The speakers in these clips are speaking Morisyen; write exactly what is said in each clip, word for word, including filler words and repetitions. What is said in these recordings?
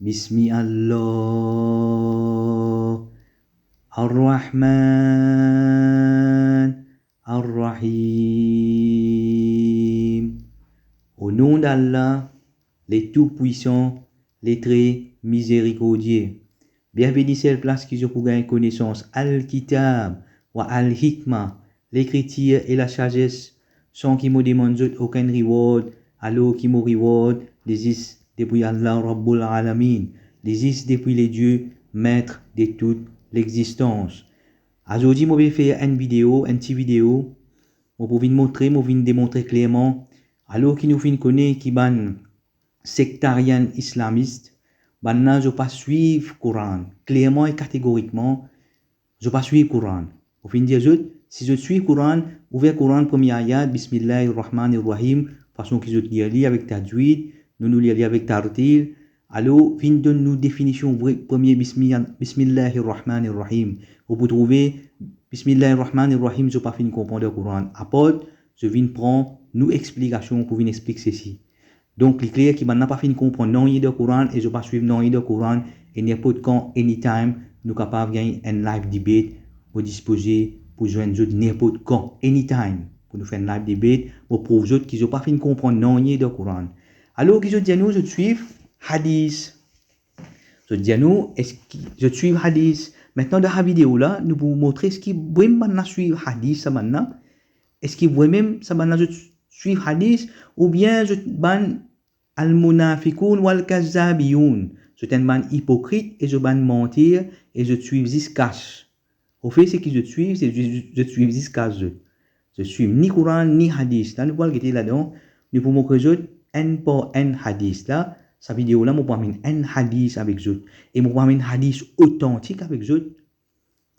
Bismi Allah, Ar-Rahman, Ar-Rahim. O nom d'Allah, le Tout-Puissant, le Très Miséricordieux. Bien beni sel plas ki zot pou gagn konesans Al-Kitab wa Al-Hikma, lekritir e lasazes, san ki mo demann zot okenn reward, alor ki mo reward, li zis depi Allah Rabbul Alamin, li zis depi le Dieu, maître de toute l'existence. Azordi mo pe fer enn video, enn ti video, mo pou vinn montre, mo vinn demontre klerman, alor ki nou finn kone ki bann sektarien islamis, bannla zot pa swiv Koran, klerman e kategorikman, zot pa swiv Koran. Mo finn dir zot, si zot swiv Koran, ouver Koran, premie ayat, Bismillahir Rahmanir Rahim, fason ki zot lir li avek tajwid, nou, nou lir li avek tartil, alor vinn donn nou definision vre, premie Bismi-, Bismillahir Rahmanir Rahim. Ou pou trouve, Bismillahir Rahmanir Rahim, zot pa finn konpran dan Koran. Apart, zot vinn pran nou explikasion pou vinn explik sesi. Donk, li kler ki bannla pa finn konpran nanye dan Koran e zot pa swiv nanye dan Koran, e ninport kan, anytime, nou kapav gagn enn live debate, mo dispoze pou zwenn zot ninport kan, anytime, pou nou fer enn live debate, mo prouv zot ki zot pa finn konpran nanye dan Koran. Alor ki zot dir nou, zot swiv hadis. Zot dir nou, eski zot swiv hadis? Aster dan sa video la, nou pou montre eski vremem bannla swiv hadis, sa bannla. Eski vremem sa bannla zot swiv hadis, oubien zot bann al-munafiqoun wal-kazzabiyoun. Zot enn bann ipokrit e zot bann manter e zot swiv zis kas. Anfet, seki zot swiv, se zis, zot swiv zis kas zot. Zot swiv ni Koran, ni hadis. La, nou pou al gete ladan, nou pou montre zot enn par enn hadis la. Sa video la, mo pou amenn enn hadis avek zot. E mo pou amenn hadis otantik avek zot.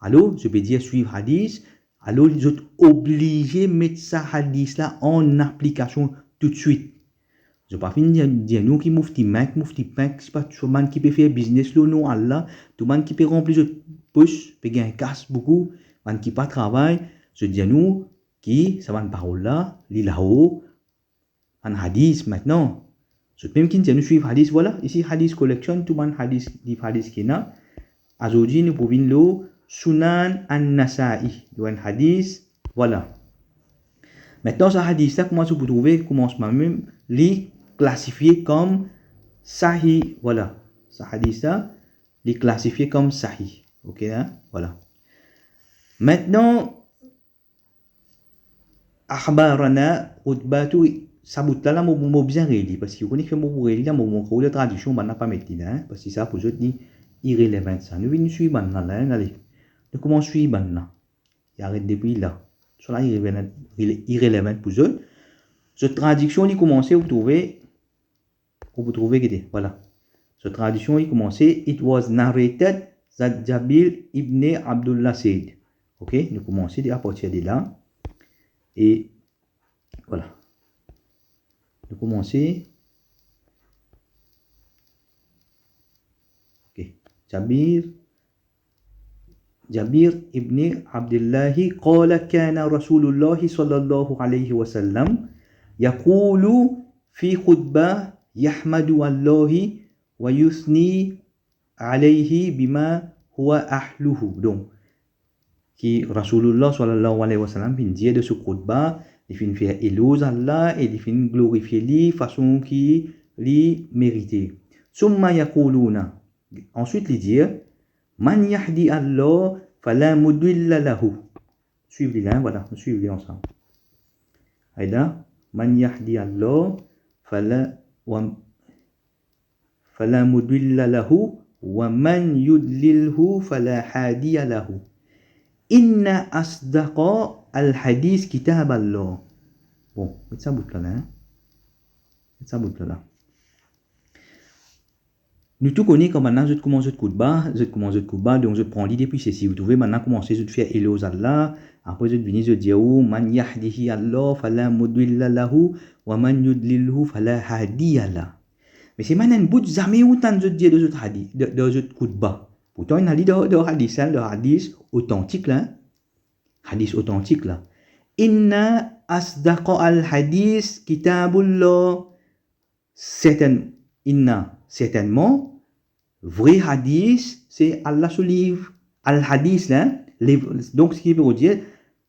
Alor, zot pe dir swiv hadis, alor zot oblize met sa hadis la an aplikasion toutswit. Zot pa finn dir, dir nou ki moufti mink, moufti pink, se pa tou bann ki pe fer biznes lor nom Allah, tou bann ki pe ranpli zot pos, pe gagn kas boukou, bann ki pa travay, zot dir nou ki sa bann parol la, li lao, bann hadis. Aster, zot mem ki dir nou swiv hadis, vwala, isi hadis collection, tou bann hadis, liv hadis ki ena. Azordi, nou pou vinn lor Sunan An-Nasa'i, lor enn hadis, vwala. Aster, sa hadis la, kouma zot pou trouve, koumansman mem, li klasifie kom sahih, vwala. Sa hadis la, li klasifie kom sahih. Ok, hein? Vwala. Aster, Akhbarana Utbatu, sa bout la, la, mo, mo bizin reli, parski ou kone ki mo pou reli la, mo, mo krwar tradiksion, bannla pa met li la, hein, parski sa pou zot li irrelevant sa. Nou vinn swiv bannla la, hein, ale. Nou koumans swiv bannla. Li aret depi la. Sa la irrelevant, irrelevant pou zot. Zot tradiksion, li koumanse, ou trouve, ou pou trouve ki te, vwala. So tradiksion, li koumanse, "It was narrated that Jabir ibn Abdullah said." Ok, nou koumanse de, apartir de la. E vwala. Nou koumanse. Ok. Jabir Jabir ibn Abdillahi qala kana Rasulullah sallallahu alayhi wa sallam yaqulu fi khutbah yahmadu Allahi wa yuthni alayhi bima huwa ahluhu. Donk, ki Rasulullah sallallahu alayhi wa sallam finn dir dan so khutba, li finn fer eloz Allah e li finn glorifie li fason ki li merite. Summa yaquluna, answit li dir, "Man yahdi Allah fala mudilla lahu." Swiv li la, vwala, nou swiv li ansam. Aida, "Man yahdi Allah fala, wa, fala mudilla lahu, wa man yudlilhu fala hadiya lahu. Inna asdaqa al-hadis kitab Allah." Bon, met sa bout la la, hein. Met sa bout la la. Nou tou kone kan bannla zot koumans zot khutba, zot koumans zot khutba, donk zot pran li depi sesi. Ou trouve bannla koumanse zot fer eloz Allah, apre zot vini zot dir ou, "Man yahdihi Allah fala mudilla lahu, wa man yudlilhu fala hadiya lah." Me selman enn bout zame ou tann zot dir dan zot hadi-, dan, dan zot khutba. Pourtan ena li dan, dan hadis, hein, dan hadis otantik la, hein. Hadis otantik la. "Inna asdaqa al-hadis kitabullah." Sertenn-, inna, sertennman, Vre hadis, se Allah so liv. Al-hadis la, le, donk, seki pe dir,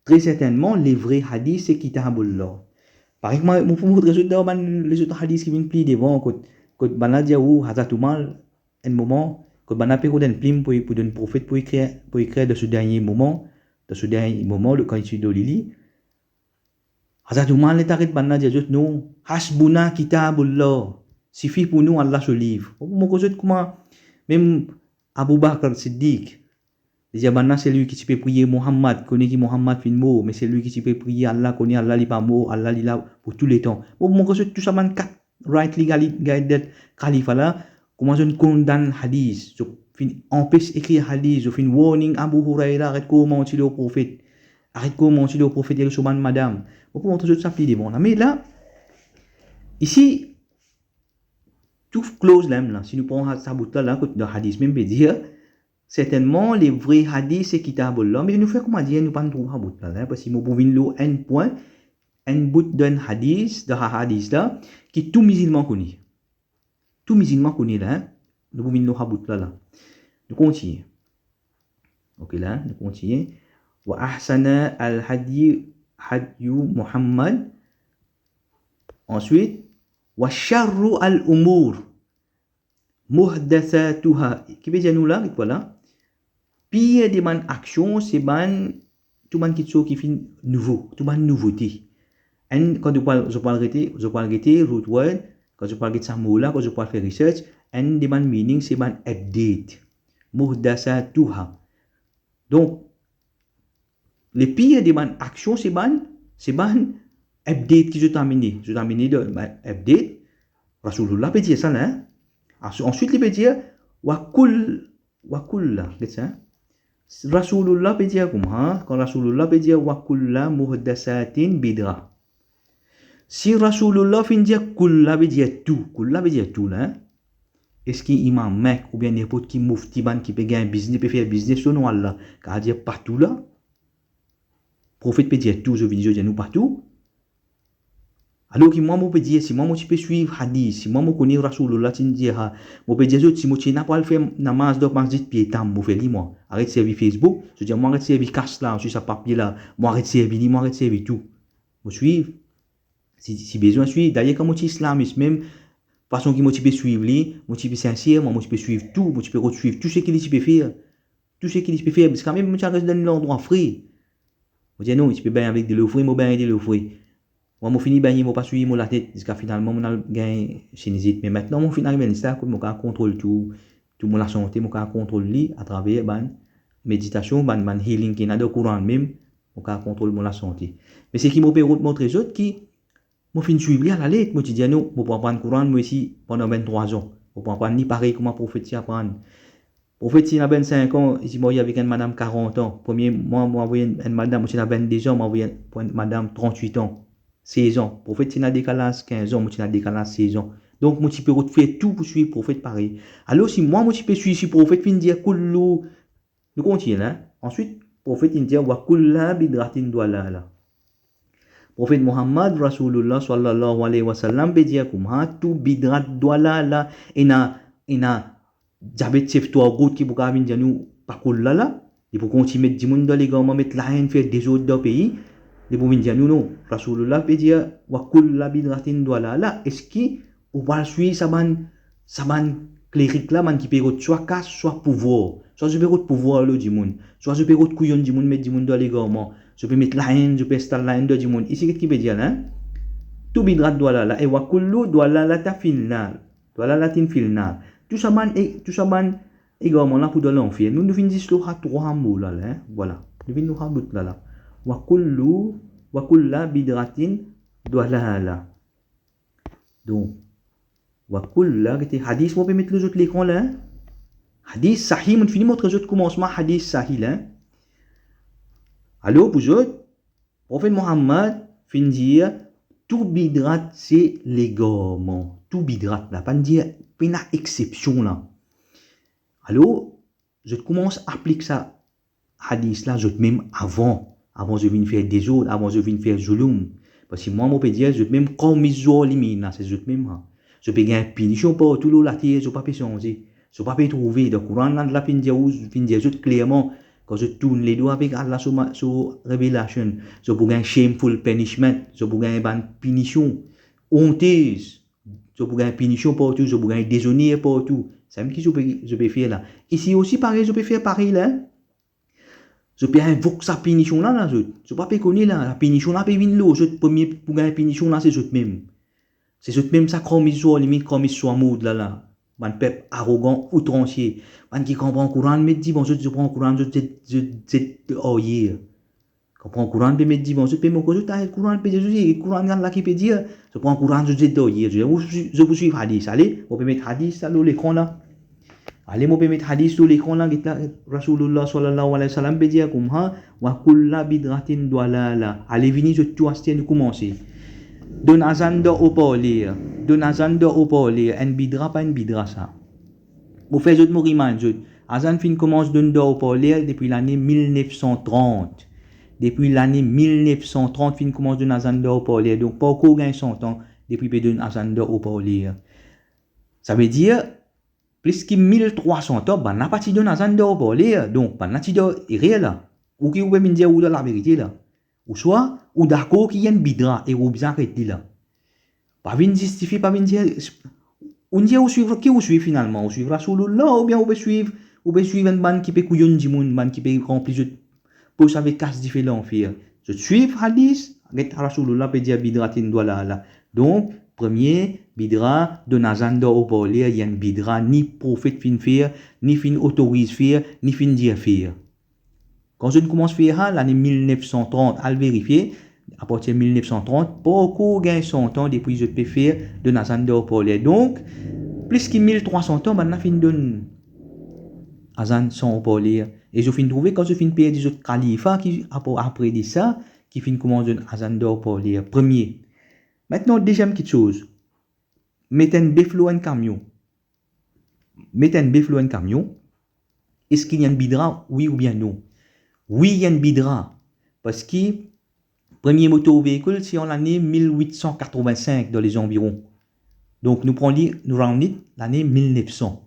tre sertennman, le vre hadis, se Kitabullah. Parey kouma mo pou montre zot dan bann lezot hadis ki vinn pli devan, kot, kot bann la dir, ou, Hazrat Umar, enn moman, kot bann la pe rod enn plim pou, pou donn profet pou ekrir, pou ekrir dan so dernie moman, dan so dernie moman, le, kan li ti dor lili, Hazrat Umar, li aret bann la, dir zot, non, hasbuna Kitabullah, sifi pou nou Allah so liv. Mo montre zot kouma mem Abu Bakr Siddiq, li dir bann la, selwi ki ti pe priye Muhammad, kone ki Muhammad finn mor, me selwi ki ti pe priye Allah, kone Allah li pa mor, Allah li la pou tou letan. Mo montre zot tou sa bann kat rightly guided khalifa la, kouma zot finn kondann hadis, zot finn anpes ekrir hadis, zot finn warning Abu Huraira, aret komanti lor profet. Aret komanti lor profet e lor so bann madam. Mo pou montre zot sa pli devan la. Me la, isi, tou kloz la mem la, si nou pran sa bout la, la, kot dan hadis mem pe dir, sertennman, le vre hadis, se Kitabullah, me nou fer koumadir nou pa'nn trouv sa bout la, la, parski mo pou vinn lor enn pwin, enn bout dan hadis, dan hadis la, ki tou mizilman kone. Tou mizilman kone la, hein? Nou pou vinn lor sa bout la, la. Nou kontigne. Ok, la, nou kontigne. Wa ahsana al-hadyi hadyu Muhammad. Answit, wa sharru al-umur muhdathatuha. Ki pe dir nou la, get vwala. Pir de bann aksion, se bann, tou bann kiksoz ki finn nouvo, tou bann nouvote. Enn, kan zot pou al, zot pou al gete, zot pou al gete root word, kan zot pou al get sa mo la, kan zot pou al fer research, enn de bann meaning, se bann update. Muhdathatuha. Donk, le pir de bann aksion, se bann, se bann update ki zot amene. Zot amene de, bann update. Rasoulullah pe dir sa la, hein? Ans-, answit, li pe dir, wa kull-, wa kulla, get sa, hein? Rasoulullah pe dir kouma, hein? Kan Rasoulullah pe dir, wa kulla muhdathatin bid'a. Si Rasoulullah finn dir kulla, ve dir tou, kulla ve dir tou la, hein? Eski Imam Mek oubien ninport ki mufti bann ki pe gagn biznes, pe fer biznes lor non Allah, kapav dir pa tou la? Profet pe dir tou, zot vinn zot dir nou pa tou. Alor ki mwa mo pe dir, si mwa mo ti pe swiv hadis, si mwa mo kone Rasoulullah ti dir sa, mo pe dir zot, si mo ti ena pou al fer namaz dan masjid pie tam, mo fer li mwa. Aret servi Facebook, zot dir mwa aret servi kas la, answit sa papie la, mo aret servi li, mo aret servi tou. Mo swiv. Si, si bizin swiv. Dayer kan mo ti islamis mem, fason ki mo ti pe swiv li, mo ti pe sinser, mwa mo ti pe swiv tou, mo ti pe rod swiv tou seki li ti pe fer. Tou seki li ti pe fer, ziska mem mo ti al res dan enn landrwa fre. Mo dir non, li ti pe bengn avek delo fre, mo bengn delo fre. Mwa mo fini bengne, mo pa souy mo latet, ziska finalman mo al gagn sinizit. Me aster mo finn ariv enn stad kot mo kapav kontrol tou, tou mo lasante, mo kapav kontrol li atraver bann meditasion, bann, bann healing ki ena dan Koran mem, mo kapav kontrol mo lasante. Me seki mo pe rod montre zot ki mo finn swiv li alalet, mo ti dir non, mo pou aprann Koran, mo osi, pandan venntrwa an. Mo pou aprann li parey kouma Profet ti aprann. Profet ti ena vennsink an, li ti marye avek enn madam karant an. Premie mwa, mo avoy enn, enn madam, mo ti ena vennde an, mo avoy enn, pou enn madam trantwit an, sez an. Profet ti ena dekalaz kinz an, mo ti ena dekalaz sez an. Donk, mo ti pe rod fer tou pou swiv Profet parey. Alor, si mwa, mo ti pe swiv, si Profet finn dir kullu, nou kontigne la. Answit, Profet inn dir, wa kulla bid'atin dalala. Profet Muhammad, Rasoulullah, sallallahu alayhi wa sallam, pe dir kouma, tou bid'at dalala, ena, ena diabet sef twa gout ki pou kapav vinn dir nou pa kulla la, li pou kontign met dimoun dan legarman, met laenn, fer dezord dan pei, li pou vinn dir nou non. Rasoulullah pe dir, wa kulla bid'atin dalala, eski ou pou al swiv sa bann, sa bann klerik la, bann ki pe rod swa kas, swa pouvwar. Swa zot pe rod pouvwar lor dimoun, swa zot pe rod kouyonn dimoun, met dimoun dan legarman, zot pe met laenn, zot pe instal laenn dan dimoun. Isi, get ki pe dir la, hein? Tou bid'at dalala, e wa kullu dalalatin finnar. Dalalatin finnar. Tou sa bann, e, tou sa bann egarman la pou dan lanfer. Nou, nou finn zis lor sa trwa mo la, la, hein? Vwala. Nou finn lor sa bout la, la. Wa kullu, wa kulla bid'atin dalala. Donk, wa kulla, gete hadis, mo pe met lor zot lekran la, hein? Hadis sahih, mo finn fini montre zot koumansman hadis sahih la, hein? Alor, pou zot, Profet Muhammad finn dir, tou bid'at se legarman. Tou bid'at la, pa'nn dir, pena eksepsion la. Alor, zot koumans aplik sa hadis la zot mem avan, avan zot vinn fer dezord, avan zot vinn fer zouloum. Parski mwa, mo pe dir, zot mem qawmi zalimina, se zot mem, ha. Zot pe gagn pinision partou lor later, zot pa pe sanze. Zot pa pe trouve, dan Koran la, la finn dir ou, finn dir zot klerman, kan zot tourn ledo avek Allah so ma-, so revelation, zot pou gagn shameful punishment, zot pou gagn bann pinision ontez, zot pou gagn pinision partou, zot pou gagn dezoner partou. Samem ki zot pe, zot pe fer la. Isi osi parey, zot pe fer parey la, hein. Zot pe invok sa pinision la, la, zot. Zot pa pe kone la, la pinision la pe vinn lor zot, premie pou gagn pinision la, se zot mem. Se zot mem sa kranmiz zwalimit, kranmiz swamod la, la. Bann pep arogan, outransie. Bann ki kan pran Koran, met divan zot, zot pran Koran, zot zet, zot zet ar yer. Kan pran Koran, pe met divan zot, pe mok zot, ah, Koran pe dir zot, Koran la ki pe dir, zot pran Koran, zot zet ar yer, zot, zot pou swiv hadis. Ale, mo pe met hadis la lor lekran la. Ale, mo pe met hadis lor lekran la, get la, Rasoulillah sallallahu alayhi wa sallam pe dir koumsa, wa kulla bid'atin dalala. Ale vini, zot tou, aster nou koumanse. Donn azan dan oparler, donn azan dan oparler, enn bidra pa enn bidra sa. Mo fer zot, mo remind zot, azan finn koumans donn dan oparler depi lane mil nef san trant. Depi lane mil nef san trant finn koumans donn azan dan oparler, donk pankor gagn san an depi pe donn azan dan oparler. Savedir, plis ki mil trwa san an, bann la pa ti donn azan dan oparler, donk bann la ti dan erer la. Ou ki ou pe vinn dir ou dan laverite la. Ouswa, ou dakor ki enn bidra e ou bizin aret li la. Pa vinn zistifie, pa vinn dir, ou dir ou swiv, ki ou swiv finalman? Ou swiv Rasoulillah oubien ou pe swiv, ou pe swiv enn bann ki pe kouyonn dimoun, bann ki pe ranpli zot pos avek kas dife lanfer? Zot swiv hadis, get Rasoulillah pe dir bid'atin dalala. Donk, premie bidra, donn azan dan oparler, enn bidra ni profet finn fer, ni finn otoriz fer, ni finn dir fer. Kan zot koumans fer sa, lane mil nef san trant, al verifie, apartir mil nef san trant, pankor gagn san an depi zot pe fer donn azan dan oparler. Donk, plis ki mil trwa san an, bann la finn donn azan san oparler. E zot finn trouve, kan zot finn perdi zot kalifa, ki apre, apre de sa, ki finn koumans donn azan dan oparler. Premie. Aster, deziem kitsoz, met enn bef lor enn kamion. Met enn bef lor enn kamion, eski li enn bidra, wi oubien non? Wi, li enn bidra. Parski premie motor veikil ti an lane mil wit san katrovin-sink dan lezanviron. Donk, nou pran li, nou round it, lane mil nef san.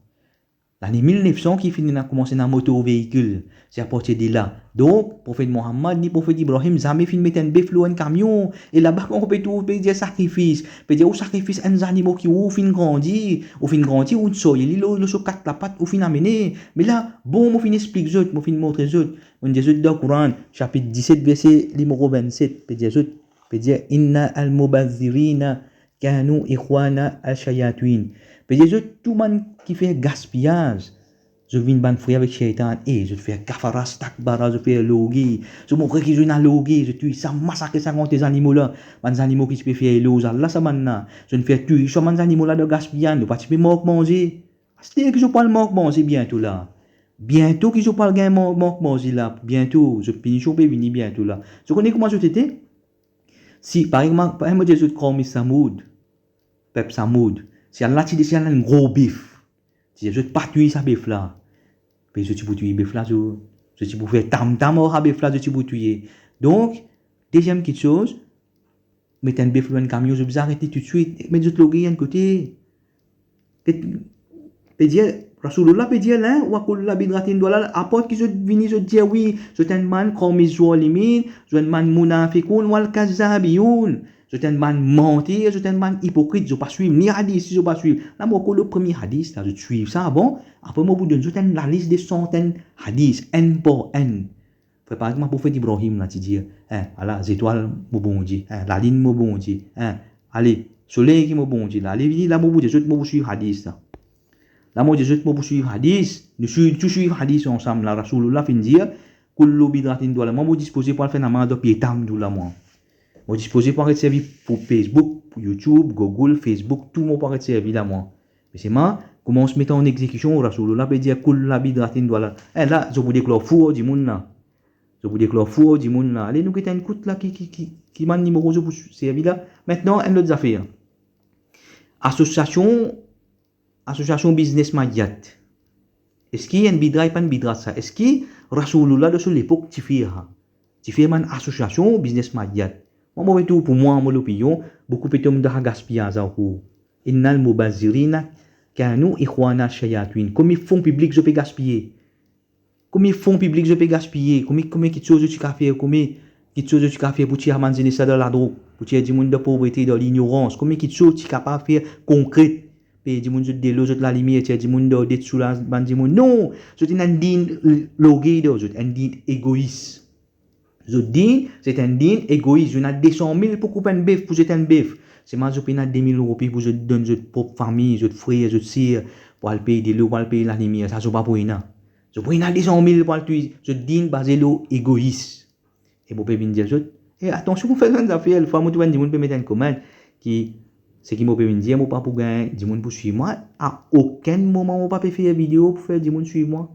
Lane mil nef san ki finn ena koumans ena motor veikil. Se apartir de la. Donk, profet Mohammad ni profet Ibrahim zame finn met enn bef lor enn kamion. E laba kan ou pe trouv, pe dir sakrifis, pe dir ou sakrifis enn zanimo ki ou finn grandi, ou finn grandi, ou sorti li lor, lor so kat lapat, ou finn amene. Me la, bon, mo finn explik zot, mo finn montre zot. Mo dir zot dan Koran, sapit diset, verse nimero vennset, pe dir zot, pe dir, innal mubazzirina kanu ikhwana ash-shayatin. Pe dir zot, tou bann ki fer gaspiyaz, zot vinn bann frer avek Shaitan, e zot fer kafara stakbara, zot fer lorgey. Zot montre ki zot ena lorgey, zot touy sa, masakre sa gran zanimo la. Bann zanimo ki ti pe fer eloz Allah, sa bann la. Zot fer touy sa bann zanimo la dan gaspiyaz, nou pa ti pe mank manze. Aster ki zot pou al mank manze biento la. Biento ki zot pou al gagn man-, mank manze la. Biento, zot pinision pe vini biento la. Zot kone kouma zot ete? Si, par exanp, par exanp, mo dir zot, kranmiz Samoud, pep Samoud, si Allah ti desann enn gro bef, ti dir zot pa touy sa bef la, be zot ti pou touy bef la, zot, zot ti pou fer tam-tam ar sa bef la, zot ti pou touye. Donk, deziem kitsoz, met enn bef lor enn kamion, zot bizin aret li toutswit, met zot lorgey enn kote. Pe, pe dir, Rasoulillah pe dir la, wa kulla bid'atin dalala, apart ki zot vini, zot dir wi, zot enn bann kranmiz zalimin, zot enn bann munafikoun wal kazzabin, zot enn bann manter, zot enn bann ipokrit, zot pa swiv ni hadis, zot pa swiv. La mo ankor lor premie hadis la, zot swiv sa avan, apre mo pou donn zot enn lalis de santenn hadis, enn par enn. Fer par exanp, profet Ibrahim la ti dir, en, ala zetwal mo Bondie, en, lalinn mo Bondie, en, ale, soley ki mo Bondie la, ale vini la, mo pou dir zot, mo pou swiv hadis la. La mo dir zot, mo pou swiv hadis, nou swiv, tou swiv hadis ansam la, Rasoulillah finn dir, kullu bid'atin dalala. Mwa, mo dispoze pou al fer namaz dan pie tam tou la, mwa. Mo dispoze pou aret servi pou Facebook, pou YouTube, Google, Facebook, tou mo pou aret servi la, mwa. Me selman, koumans met an exekision, Rasoulillah pe dir, kullu bid'atin dalala. En, la, zot pou deklar fou ar dimoun la. Zot pou deklar fou ar dimoun la. Ale, nou get enn kout la, ki, ki, ki, ki bann nimero zot pou servi la. Aster, enn lot zafer. Asosiasion, asosiasion biznes Mayotte. Eski enn bidra, pa enn bidra sa? Eski Rasoulillah dan so lepok ti fer sa? Ti fer bann asosiasion biznes Mayotte? Mwa, mo pe trouv, pou mwa, mo lopinion, boukou pe tom dan sa gaspiyaz ankor. Innal mubazzirina kanu ikhwana shayatin. Komie fon piblik zot pe gaspiye? Komie fon piblik zot pe gaspiye? Komie, komie kiksoz zot ti kapav fer? Komie kiksoz zot ti kapav fer pou tir bann zenes la dan ladrog, pou tir dimoun dan povrete, dan lignorans? Komie kiksoz ti kapav fer konkret? Pey dimoun zot delo, zot lalimier, tir dimoun dan det sou la, bann dimoun. Non, zot ena enn din lorgey dan zot, enn din egois. Zot din, se enn din egois. Zot ena de san mil pou koup enn bef, pou zet enn bef. Selman zot pena de mil roupi pou zot donn zot prop fami, zot frer, zot ser, pou al pey delo, pou al pey lalimier. Sa zot pa pou ena. Zot pou ena de san mil pou al touy. Zot din baze lor egois. E mo pe vinn dir zot, e atansion, mo fer bann zafer, lefwa mo trouv enn dimoun pe met enn comment ki, seki mo pe vinn dir, mo pa pou gagn dimoun pou swiv mwa. A okenn moman mo pa pe fer video pou fer dimoun swiv mwa.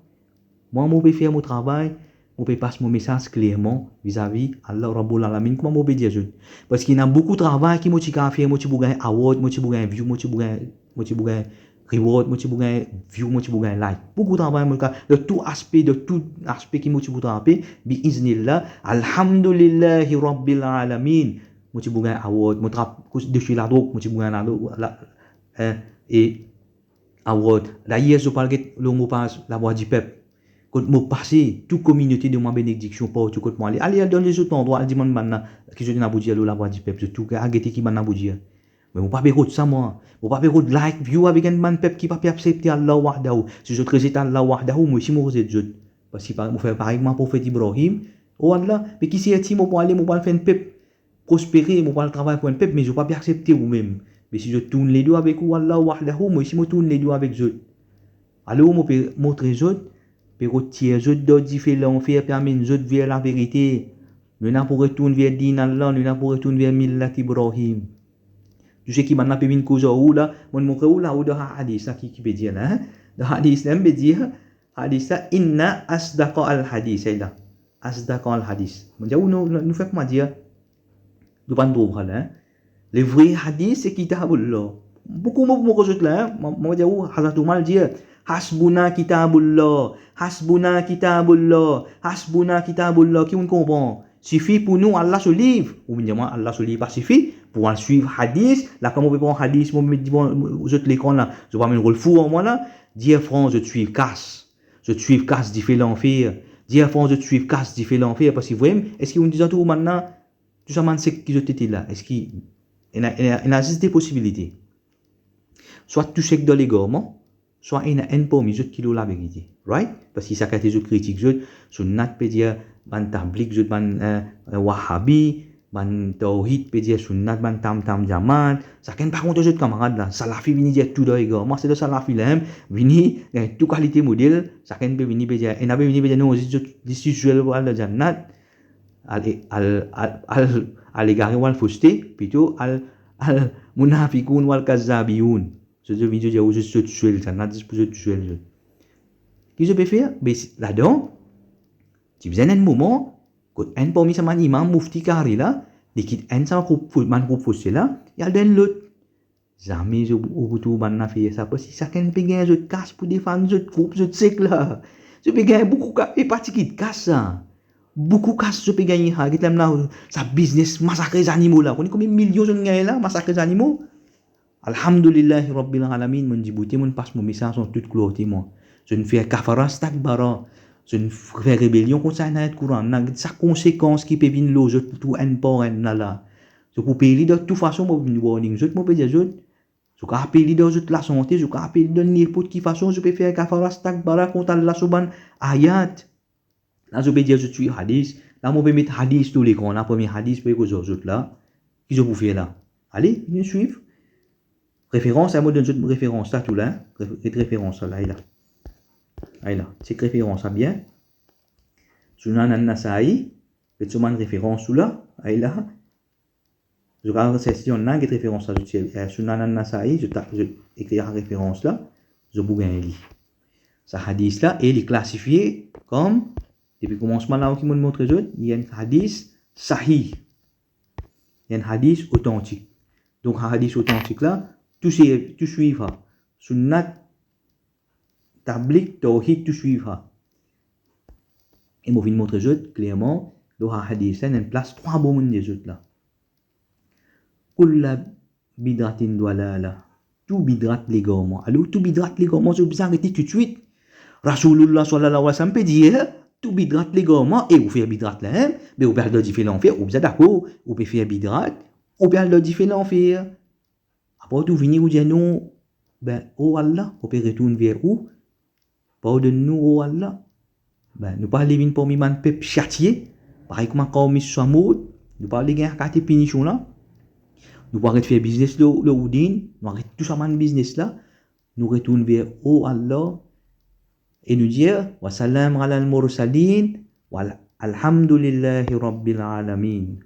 Mwa, mo pe fer mo travay, mo pe pas mo mesaz klerman vizavi Allah Rabbul Alamin, kouma mo pe dir zot. Parski ena boukou travay ki mo ti kapav fer, mo ti pou gagn award, mo ti pou gagn view, mo ti pou gagn, mo ti pou gagn reward, mo ti pou gagn view, mo ti pou gagn like. Boukou travay mo ka, dan tou aspe, dan tou aspe ki mo ti pou trape, bi iznillah, alhamdulillahi Rabbil Alamin, mo ti pou gagn award, mo trap kous desi ladrog, mo ti pou gagn ladrog, la, eh, e award. Dayer, zot pou al get lor mo paz Lavwadipep. Kot mo pase, tou kominote donn mwa benediksion partou kot mo ale. Ale, al dan lezot landrwa, al dimann bann la ki zot ena pou dir lor Lavwadipep. Zot tou, al gete ki bann la pou dir. Me mo pa pe rod sa, mwa. Mo pa pe rod like, view avek enn bann pep ki pa pe aksepte Allah wahdahu. Si zot rezet Allah wahdahu, mo osi mo rezet zot. Parski pa, mo fer parey kouma profet Ibrahim. O Allah, me ki serti mo pou ale, mo pou al fer enn pep prospere, mo pou al travay pou enn pep, me zot pa pe aksepte ou mem. Me si zot tourn ledo avek ou, Allah wahdahu, mo osi mo tourn ledo avek zot. Alor mo pe montre zot, pe rod tir zot dan dife lanfer, pe amenn zot ver laverite. Nou ena pou retourn ver din Allah, nou ena pou retourn ver millat Ibrahim. Tou seki bann la pe vinn koz ar ou la, mo montre ou la, ou dan hadis la ki, ki pe dir la, hein? Dan hadis la, pe dir, hadis la, inna asdaqal hadis, sa la. Asdaqal hadis. Mo dir ou, nou, nou, nou fer kouma dir, nou pa trouv la, hein? Le vrai hadis, se Kitabullah. Boukou mo, mo koz zot la, hein? Mo, mo dir ou, Hazrat Umar dir, hasbuna Kitabullah, hasbuna Kitabullah, hasbuna Kitabullah. Ki ou'nn konpran? Sifi pou nou Allah so liv. Ou vinn dir mwa Allah so liv pa sifi pou al swiv hadis. La kan mo pe pran hadis, mo met devan zot lekran la, zot pa vinn rod fou ar mwa la. Dear friends, zot swiv kas. Zot swiv kas dife lanfer. Dear friends, zot swiv kas dife lanfer. Parski vremem, eski ou'nn dir zot ou bann la, tou sa bann sek ki zot ete la, eski ena, ena, ena zis de posibilite. Swa tou sek dan legarman, swa ena enn parmi zot ki lor laverite. Right? Parski sa kantite zot kritik zot, sunnat pe dir bann tablig, zot bann, eh, wahabi, bann tawhid pe dir sunnat, bann tam tam jamaat. Sakenn pa kontan zot kamarad la. Salafi vini dir tou dan legarman, se dan salafi la mem, vini, gagn tou kalite model, sakenn pe vini pe dir, ena pe vini pe dir, non, zis zot, zis zot pou al dan jannat, al, al, al, al, al egare ou al foste, plito al, al munafikoun ou al kazzabioun. Zot, zot vinn dir, zot, zot, zot tousel, sa ena zis pou zot tousel, zot. Ki zot pe fer? Be, si, ladan, ti bizin enn moman, kot enn parmi sa bann imam, mufti, kari la, li kit enn sa group fo-, bann group fose la, li al dan enn lot. Zame zot, ou pou trouv bann la fer sa, parski sakenn pe gagn zot kas pou defann zot group, zot sek la. Zot pe gagn boukou kas, e pa ti kit kas sa. Boukou kas zot pe gagne, ha, get la mem la, sa biznes masakre zanimo la. Ou kone konbien milion zot gagne la, masakre zanimo? Alhamdulillahi Rabbil Alamin, monn diboute, monn pas mo mesaz an tout klarte mwa. Zot fer kafara astakbara, zot fer rebelion kont sa enn ayat Koran la, get sa konsekans ki pe vinn lor zot tou enn par enn la la. Zot pou pey li dan tou fason, mo vinn warning zot, mo pe dir zot. Zot kapav pey li dan zot lasante, zot kapav pey li dan ninport ki fason, zot pe fer kafara astakbara kont Allah so bann ayat. La zot pe dir zot swiv hadis. La mo pe met hadis lor lekran la, premie hadis pe koz ar zot la. Ki zot pou fer la? Ale, vinn swiv. Referans la, mo donn zot referans la tou la, hein? Ref-, get referans la, la, la. Ala, sek referans la bien. Sunan An-Nasai, get so bann referans tou la, ala. Zot kapav reserch li, ena get referans la, zot tir, eh, Sunan An-Nasai, zot ta-, zot ekrir referans la, zot pou gagn li. Sa hadis la, e li klasifie kom, depi koumansman la ki monn montre zot, li enn hadis sahih. Li enn hadis otantik. Donk, hadis otantik la, tou se, tou swiv sa. Sunnat, tablig, tawhid, tou swiv sa. E mo finn montre zot klerman, lor sa hadis la, ena enn plas trwa bon monn dir zot la. Kulla bid'atin dalala. tou bidrat legarman. Alor, tou bidrat legarman, zot bizin arete toutswit. Rasoulillah sallallahu alayhi wa sallam pe dir, tou bidrat legarman, e ou fer bidrat la, hein, be ou pe al dan dife lanfer, ou bizin dakor, ou pe fer bidrat, ou pe al dan dife lanfer. Apre tou vini, ou dir non, be, o Allah, ou pe retourn ver ou, pardonn nou, o Allah. Be, nou pa le vinn parmi bann pep satie, parey kouma kawmi Samoud, nou pa le gagn akate pinision la. Nou pou aret fer biznes lor, lor Oudin, nou aret tou sa bann biznes la, nou retourn ver, o Allah, e nou dir, wa salam alal mursalin, wal, alhamdulillahi rabbil alamin.